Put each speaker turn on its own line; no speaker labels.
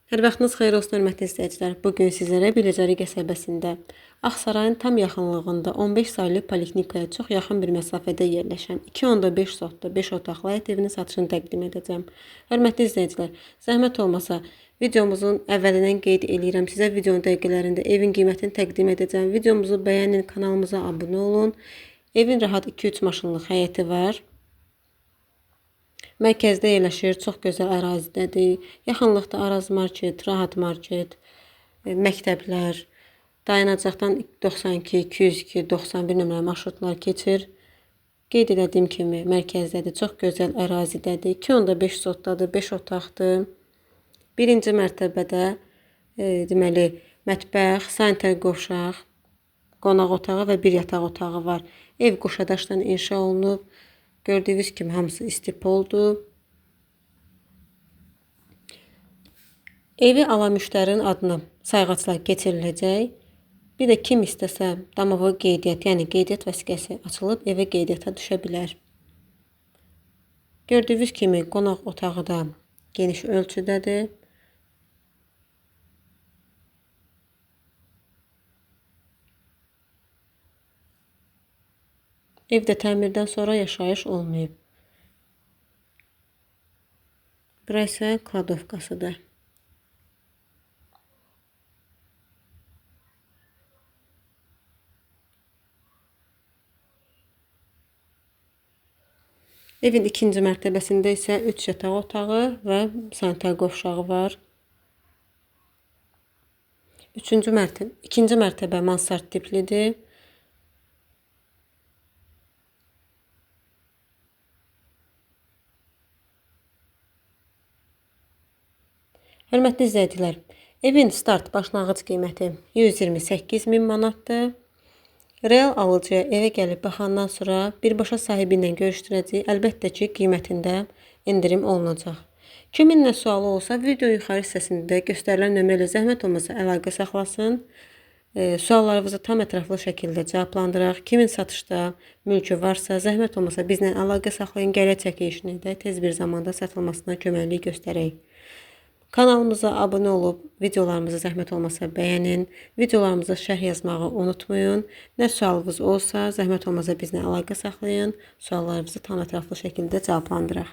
Hər vaxtınız xeyir olsun, hörmətli izləyicilər. Bu gün sizlərə Biləcəri qəsəbəsində Ağsarayın tam yaxınlığında 15 saylı poliklinikaya çox yaxın bir məsafədə yerləşən 2,5 sotda 5 otaqlı həyət evinin satışını təqdim edəcəm. Hörmətli izləyicilər, zəhmət olmasa videomuzun əvvəlindən qeyd eləyirəm. Sizə videonun dəqiqələrində evin qiymətini təqdim edəcəm. Videomuzu bəyənin, kanalımıza abunə olun. Evin rahat 2-3 maşınlıq həyəti var. Mərkəzdə yerləşir, çox gözəl ərazidədir. Yaxınlıqda Araz Market, Rahat Market, məktəblər, dayanacaqdan 92, 202, 91 nömrəli marşrutlar keçir. Qeyd elədiyim kimi mərkəzdədir, çox gözəl ərazidədir. 2,5 sotdadır, 5 otaqdır. Birinci mərtəbədə deməli mətbəx, sanitar qovşaq, qonaq otağı və bir yataq otağı var. Ev qoşadaşdan inşa olunub. Gördüyünüz kimi hamısı istipoldur. Evi alan müştərinin adına sayğaclar keçiriləcək. Bir də kim istəsə damovoy qeydiyyat, yəni qeydiyyat vəsiqəsi açılıb evə qeydiyyata düşə bilər. Gördüyünüz kimi qonaq otağı da geniş ölçüdədir. Evdə təmirdən sonra yaşayış olmayıb. Bura isə kladovkasıdır. Evin ikinci mərtəbəsində isə 3 yataq otağı və sanitar qovşağı var. İkinci mərtəbə mansard tiplidir. Hörmətli izləyicilər, evin start başlanğıc qiyməti 128 min manatdır. Real alıcıya evə gəlib baxandan sonra birbaşa sahibi ilə görüşdürəcəyik. Əlbəttə ki, qiymətində endirim olunacaq. Kimin nə sualı olsa, video yuxarı hissəsində göstərilən nömrə ilə zəhmət olmasa əlaqə saxlasın. Suallarınızı tam ətraflı şəkildə cavablandıraq. Kimin satışda mülkü varsa, zəhmət olmasa bizlə əlaqə saxlayın. Gələk çəkilişini də tez bir zamanda satılmasına köməklik göstərək. Kanalımıza abunə olub, videolarımızı zəhmət olmasa bəyənin, videolarımıza şərh yazmağı unutmayın. Nə sualınız olsa, zəhmət olmasa bizlə əlaqə saxlayın. Suallarınızı tam ətraflı şəkildə cavablandıraq.